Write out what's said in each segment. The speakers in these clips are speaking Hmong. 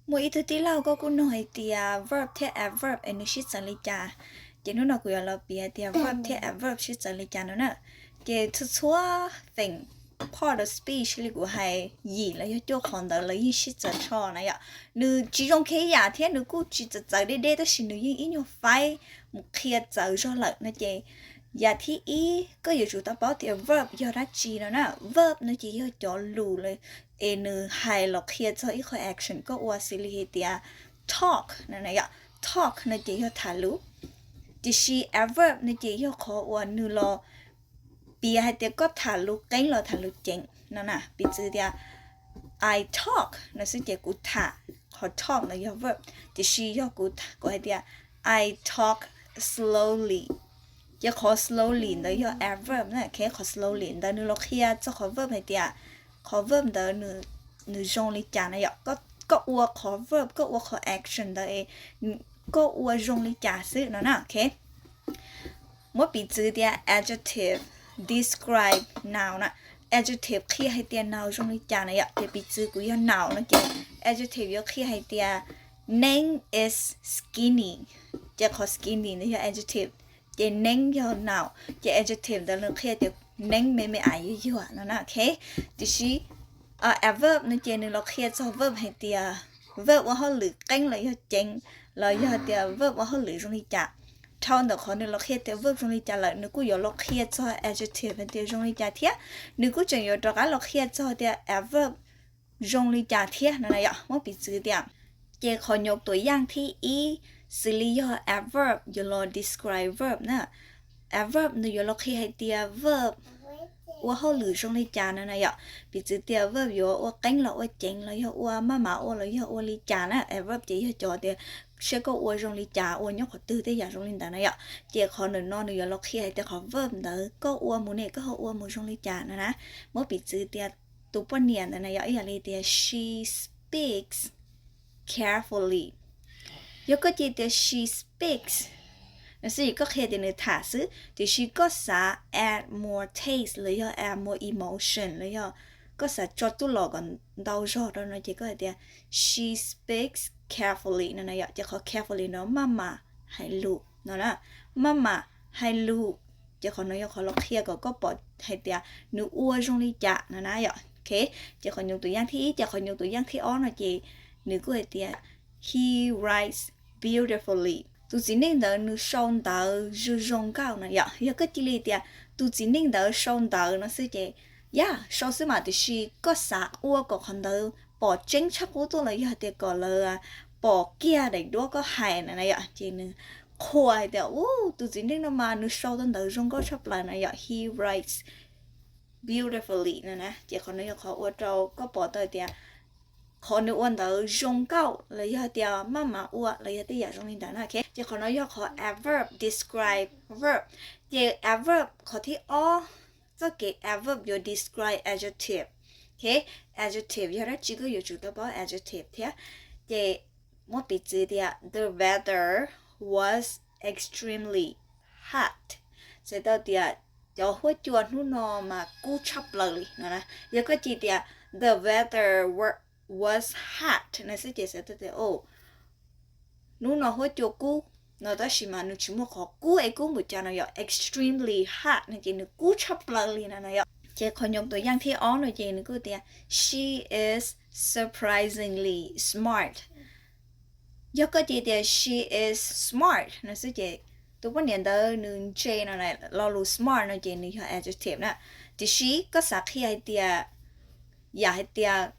Muaj ib tug tij laug koj kuj nug hais tias verb thiab adverb es nws sib txawv li cas, ces hnub no kuv yuav los piav tias verb thiab adverb sib txawv li cas no na. Ces txhua txhua feem part of speech li kuv hais yim los yog cuaj qhov ntawd lawv yeej sib txawv tsho na yom. Nws tsis zoo khib yam thiab nws kuj tsis txawv txawv deb deb tab sis nws yeej ib nyuag faib mus qhia txawv zog lawm no ces yam thib ib koj yuav tsum tau paub tias verb yog dab tsi no na. Verb no ces yog cov lus es nws hais los qhia txog ib qho action koj ua xws li hais tias talk no na yom. Talk no ces yog tham lus, tiam sis adverb no ces yog qhov uas nws los piav hais tias koj tham lus qeeb los tham lus ceev no na. Piv txwv tias I talk no xwb ces kuv tham, qhov talk ntawd yog verb, tiam sis yog kuv hais tias I talk slowly, ces qhov slowly ntawd yog adverb na. Qhov slowly ntawd nws los qhia txog qhov verb hais tias qhov verb ntawd nws zoo li cas na yom. Koj ua qhov verb, koj ua qhov action ntawd, koj ua zoo li cas xwb no na. Muab piv txwv tias adjective describe noun na. Adjective qhia hais tias noun zoo li cas na yom. Ces piv txwv kuv yog noun no ces adjective yuav qhia hais tias Neeb is skinny, ces qhov skinny ntawd yog adjective, ces Neeb yog noun, ces adjective ntawd nws qhia tias Neeb me me ais yuag yuag no na. Tiam sis adverb no ces nws los qhia txog verb hais tias verb ua hauj lwm qeeb los yog ceev, los yog tias verb ua hauj lwm zoo li cas. Dhau ntawm qhov nws los qhia tias verb zoo li cas lawm nws kuj yuav los qhia txog adjective hais tias zoo li cas thiab. Nws kuj tseem yuav rov qab los qhia txog tias adverb zoo li cas thiab no na yom. Muab piv txwv tias, ces qhov nyuam tuam yaaj thib ib xws li yog adverb yuav los describe verb na. Adverb nws yuav los qhia hais tias verb ua hauj lwm zoo li cas no na yom. Piv txwv tias verb yuav ua qeeb los ua ceev los yog ua maj mam ua los yog ua li cas na. Adverb ces yog cov tias saib koj ua zoo li cas, ua nyob qhov twg tej yam zoo li ntawd na yom. Ces qhov ntawm no nws yuav los qhia hais tias qhov verb ntawd koj ua mus ne koj ho ua mus zoo li cas no na. Muab piv txwv tias tus poj niam ntawd na yom, ib yam li tias she speaks carefully. Yog koj cia tias she speaks no xwb ces koj qhia tias nws tham xwb, tiam sis koj xav add more taste los yog add more emotion los yog koj xav tso tuj los kom ntau zog rau no ces koj hais tias she speaks carefully no na yom. Ces qhov carefully no maj mam hais lus no na, maj mam hais lus. Ces qhov no yog qhov los qhia kom koj pom hais tias nws ua zoo li cas no na yom. Ces qhov nyuam tuam yaaj thib ib, ces qhov nyuam tuam yaaj thib ob no ces nws kuj hais tias he writes beautifully. Tus txiv neej ntawd nws sau ntawv zoo zoo nkauj no yom. Yog koj cia li tias tus txiv neej ntawd sau ntawv no xwb ces yog sau xwb mas, tiam sis koj xav ua kom qhov ntawd pom tseeb tshaj qub tuaj los yog tias kom lawv pom kiag daim duab koj hais na yom, ces nws qhuas hais tias tus txiv neej no mas nws sau tau ntawv zoo nkauj tshaj plaws na yom. He writes beautifully no na. Ces qhov no yog qhov ua rau koj pom tau tias qhov nws ua ntawd zoo nkauj los yog tias maj mam ua los yog tej yam zoo li ntawd na. Ces qhov no yog qhov adverb describe verb. Ces adverb qhov thib ob, txoj kev adverb yuav describe adjective. Adjective yog dab tsi koj yuav tsum tau paub adjective thiab. Ces muab piv txwv tias the weather was extremely hot, txhais tau tias cov huab cua hnub no mas kub tshaj plaws li no na. Yog koj cia tias the weather was hot no xwb ces txhais tau tias hnub no huab cua kub no, tab sis mas nws tsis muaj qhov kub es kub npaum cas no yom. Extremely hot no ces nws kub tshaj plaws li no na yom. Ces qhov nyuam tuam yaaj thib ob no ces nws kuj tias she is surprisingly smart. Yog koj cia tias she is smart no xwb ces tus poj niam ntawd nws ntse no, lo lus smart no ces nws yog adjective na. Tiam sis koj xav qhia hais tias, yam hais tias,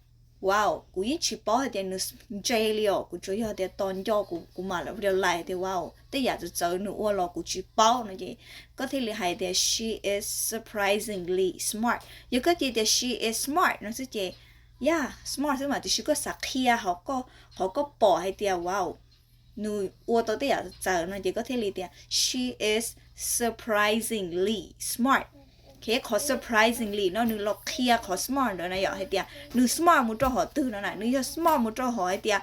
wow, kuv yeej tsis paub hais tias nws ntse li os, kuv tsuas yog tias tos nco kuv mam li realize tias wow, tej yam txawv txawv nws ua los kuv tsis paub no ces koj thiaj li hais tias she is surprisingly smart. Yog koj cia tias she is smart no xwb ces yog smart xwb mas, tiam sis koj xav qhia qhov koj pom hais tias wow, nws ua tau tej yam txawv no ces koj thiaj li tias she is surprisingly smart. Qhov surprisingly no nws los qhia qhov smart ntawd na yom, hais tias nws smart mus rau hom twg no na, nws yog smart mus rau hom hais tias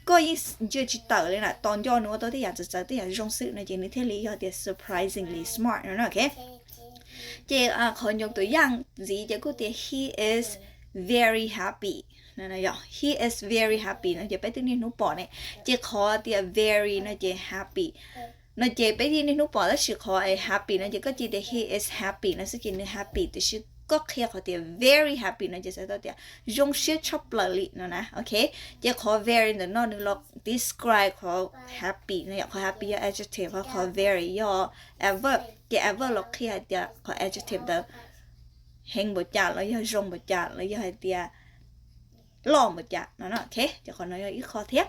koj yeej ntsia tsis tawm li na, tos nco nws ua tau tej yam txawv txawv tej yam zoo xwb no ces nws thiaj li yog tias surprisingly smart no na. Ces qhov nyuam tuam yaaj ntxiv ces kuj tias he is very happy. He is very happy no ces peb twb niaj hnub pom ne. Ces qhov tias very no ces happy no ces peb yeej niaj hnub pom, tab sis qhov happy no ces koj cia tias he is happy no xwb ces nws happy, tiam sis koj qhia qhov tias very happy no ces txhais tau tias zoo siab tshaj plaws li no na, ok. Ces qhov very ntawm no nws los describe qhov happy no yom, qhov happy yog adjective, qhov very yog adverb, ces adverb los qhia hais tias qhov adjective ntawd heev npaum cas los yog zoo npaum cas los yog hais tias loj npaum cas no, ok. Ces qhov no yog ib qho thiab.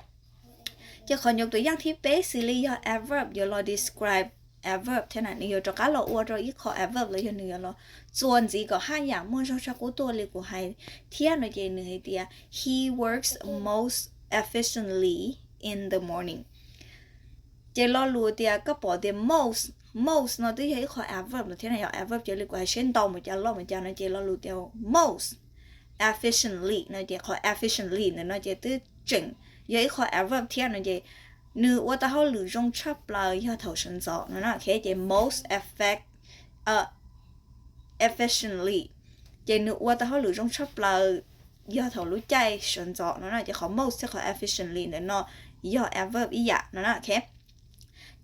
Ces qhov nyuam tus yaj thib peb xws li yog adverb yuav los describe adverb thiab na, nws yuav rov qab los ua rau ib qho adverb los yog nws yuav los txuas ntxiv kom haj yam muaj zog tshaj qub tuaj li kuv hais thiab no ces nws hais tias he works most efficiently in the morning. Ces lo lus tias koj pom tias most, most no twb yog ib qho adverb no thiab na yom, adverb ces li kuv hais seb ntau npaum cas loj npaum cas no ces lo lus tias most efficiently no ces qhov efficiently ntawm no ces twb tseem yog ib qho adverb thiab no ces nws ua tau hauj lwm zoo tshaj plaws yog thaum sawv ntxov no na, ok. Ces most effect efficiently, ces nws ua tau hauj lwm zoo tshaj plaws yog thaum lub caij sawv ntxov no na, ces qhov most thiab qhov efficiently ntawm no yog adverb ib yam no na, ok.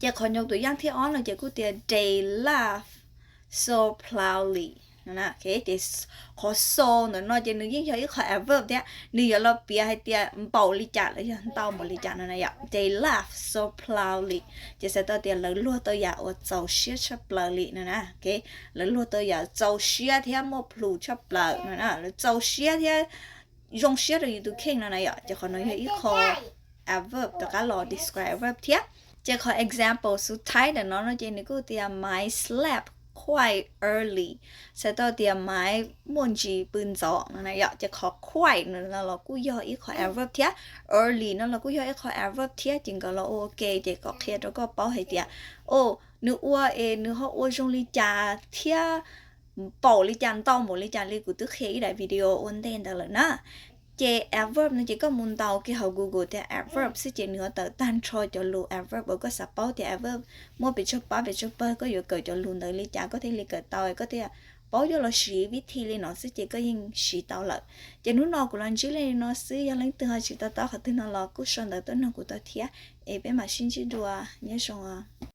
Ces qhov nyuam tus yaj thib ob no ces kuj tias they laugh so proudly no na, ok. Ces qhov so ntawm no ces nws yeej yog ib qho adverb thiab, nws yuav los piav hais tias npaum li cas los yog ntau npaum li cas no na yom, they laugh so proudly. Ces txhais tau tias lawv luag tau yam uas txaus siab tshaj plaws li no na, ok. Lawv luag tau yam txaus siab thiab muaj plhus tshaj plaws no na, lawv txaus siab thiab zoo siab rau yus tus kheej no na yom, ces qhov no yog ib qho adverb rov qab los describe adverb thiab. Ces qhov example xub thawj ntawm no no ces nws kuj tias Mike slept quite early, txhais tau tias Mike muaj ntsis pw ntxov no na yom, ces qhov quite no los kuj yog ib qho adverb thiab, early no los kuj yog ib qho adverb thiab, ces nkawd los ua ua ke ces kom qhia rau koj paub hais tias o, nws ua es nws ho ua zoo li cas thiab npaum li cas ntau npaum li cas li kuv twb qhia ib daim video ua ntej ntawd lawm na. Ces adverb no ces koj mus ntaus kiag hauv Google tias adverb xwb ces nws yuav tawm tag nrho cov lus adverb uas koj xav paub tias adverb muaj pes tsawg pab pes tsawg pawg, koj yuav kawm cov lus ntawd li cas koj thiaj li kawm tau, koj thiaj paub yuav los siv vib thi li no xwb ces koj yeej siv tau lawm. Ces hnub no kuv los ntsib li no xwb, yog leej twg ho tsis to taub qhov twg no los kuj sau ntawv tuaj nug kuv tau thiab, es peb mam sib ntsib dua, nyob zoo.